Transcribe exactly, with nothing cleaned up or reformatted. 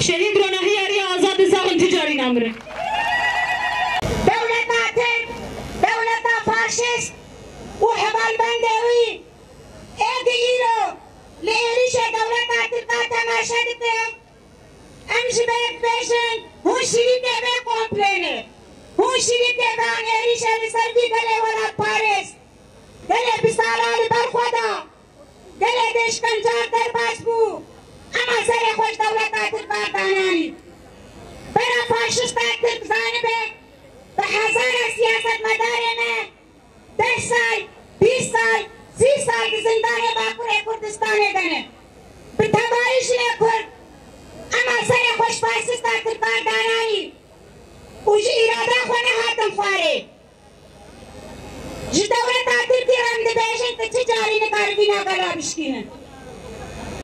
Şehîd Ronahiya Riya Azad di sax in, tu carî namirin. Dewleta Tirk, dewleta faşîst û hevalbendê wî ê di îro li êrîşê dewleta Tirk ve temaşe dike. Em ji ber bêjin, hûn şirîkê vê komplê ne. Hûn şirîkê van êrîşê li ser vî gelê welatparêz. Gelê bi sala li ber xwe da. Gelê bêşkencan derbas bû. Ema serê xwe ji dewleta Tirk berdananî. Bera faşista Tirk zanibe, bi hezara siyasetmedarê me deh sal, bîst sal, sî sal di zindanê Bakurê Kurdistanê de ne. Bi tevayî jinê Kurd, ema serê xwe ji faşista Tirk berdananî û ji îrada xwe nehatin xwarê. Ji dewleta Tirkî re em dibêjin, tu çi carî nikare vîna gela bişkînin.